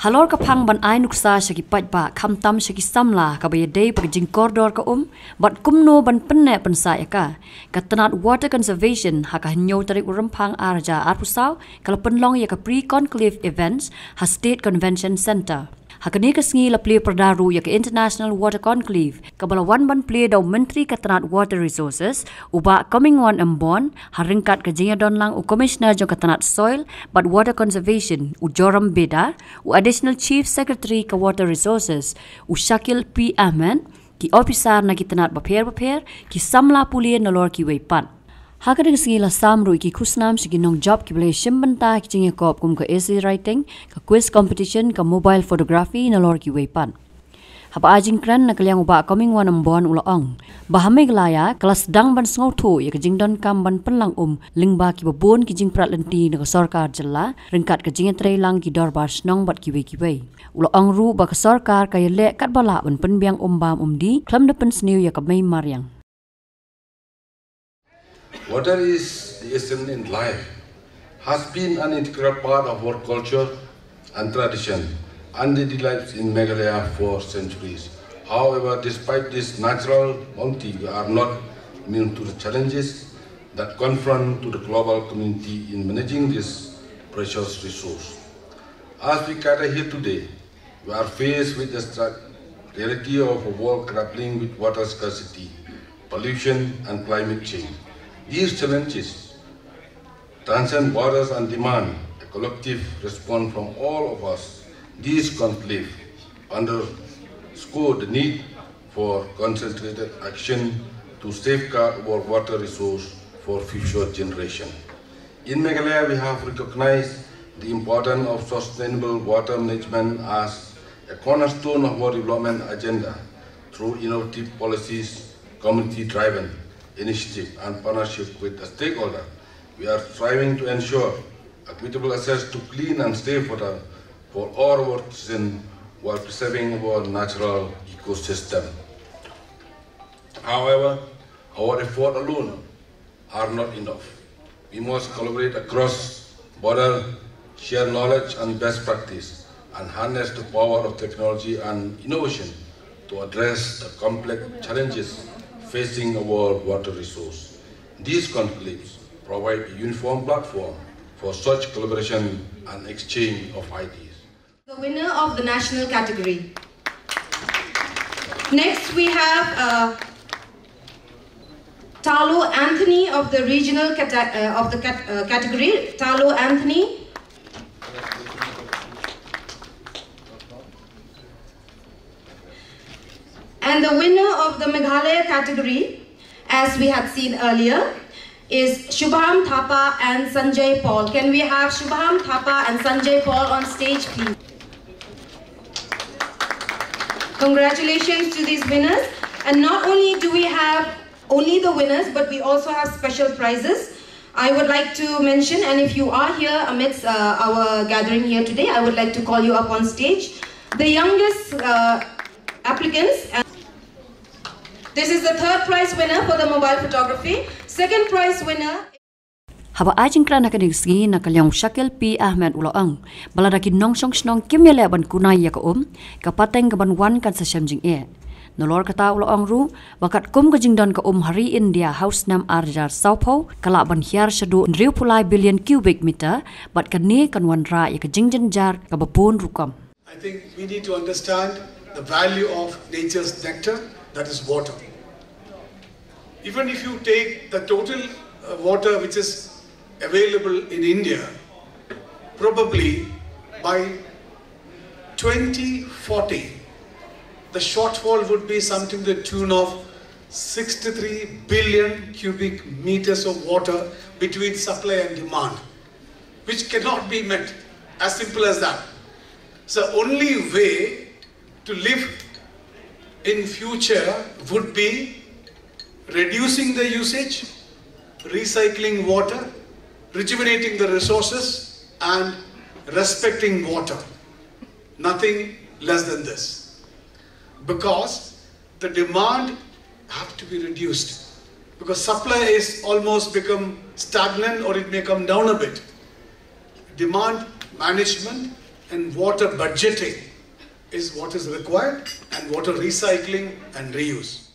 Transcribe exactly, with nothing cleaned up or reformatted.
Halor ka phang ban ai nuksa sha ki paidbah, khamtam sha ki samla, kaba ïadei bad ka jingkordor ka um bad kumno ban pynneh pynsah ïa ka, ka tnat Water Conservation ha ka hynñiew tarik u Rymphang ar hajar arphew saw ka la pynlong ïa ka Pre-Conclave Events ha State Convention Centre. Ha kane ka sngi la plie pyrda ruh ïa ka International Water Conclave, kaba la wan ban plie da u Myntri ka tnat Water Resources, u Bah Comingone M Bon, ha ryngkat ka jingïadonlang u Commissioner jong ka tnat Soil bad Water Conservation, u Joram Bedar, u Additional Chief Secretary ka Water Resources, u Shakil P Ahmed, ki ophisar na ki tnat bapher bapher, ki samla pule nalor kiwei pat. Ha kane ka sngi la sam ruh ïa ki khusnam sha ki nongjop kiba la shim bynta ha ki jingïakop kum ka essay writing, ka quiz competition, ka mobile photography nalor kiwei pat. Haba ai jingkren na ka liang u Bah Comingone M Bon u la ong ba ha Meghalaya ka la sdang ban sngewthuh ïa ka jingdonkam ban pynlang um lyngba kiba bun ki jingprat lynti na ka sorkar jylla ryngkat ka jingïatreilang ki dorbar shnong bad kiwei kiwei. U la ong ruh ba ka sorkar ka ïaleh katba lah ban pynbiang um bam um dih khlem da pynsniew ïa ka mei mariang. Water is the essence in life, has been an integral part of our culture and tradition and daily lives in Meghalaya for centuries. However, despite this natural bounty, we are not immune to the challenges that confront to the global community in managing this precious resource. As we gather here today, we are faced with the stark reality of a world grappling with water scarcity, pollution, and climate change. These challenges transcend borders and demand a collective response from all of us. This conclave underscore the need for concentrated action to safeguard our water resource for future generation. In Meghalaya, we have recognized the importance of sustainable water management as a cornerstone of our development agenda through innovative policies, community-driven initiative, and partnership with the stakeholder. We are striving to ensure equitable access to clean and safe water for all our citizens while preserving our natural ecosystem. However, our effort alone are not enough. We must collaborate across border, share knowledge and best practice, and harness the power of technology and innovation to address the complex challenges facing our water resource. These conclaves provide a uniform platform for such collaboration and exchange of ideas. The winner of the national category. Next, we have uh, Talo Anthony of the regional cata- uh, of the cat- uh, category. Talo Anthony. And the winner of the Meghalaya category, as we had seen earlier, is Shubham Thapa and Sanjay Paul. Can we have Shubham Thapa and Sanjay Paul on stage, please? Congratulations to these winners. And not only do we have only the winners, but we also have special prizes. I would like to mention, and if you are here amidst uh, our gathering here today, I would like to call you up on stage. The youngest uh, applicants. And this is the third prize winner for the mobile photography. Second prize winner. Haba ai jingkren ha kane ka sngi na ka liang u Shakil P Ahmed u la ong ba lada ki nongshong shnong kim ïaleh ban kunai ïa ka um, ka pateng ka ban wan kan sa shem jingeh. Nalor kata u la ong ruh ba katkum ka jingdon ka um ha ri India ha u snem ar hajar sawphew ka lah ban hiar shaduh hynriewphew lai billion cubic meter bad kane kan wanrah ïa ka jingjynjar kaba bun rukom. I think we need to understand the value of nature's nectar, that is water. Even if you take the total uh, water which is available in India, probably by twenty forty, the shortfall would be something to the tune of sixty-three billion cubic meters of water between supply and demand, which cannot be met. As simple as that. So only way to live in future would be reducing the usage, recycling water, rejuvenating the resources, and respecting water. Nothing less than this. Because the demand have to be reduced. Because supply is almost become stagnant or it may come down a bit. Demand management And water budgeting is what is required, and water recycling and reuse.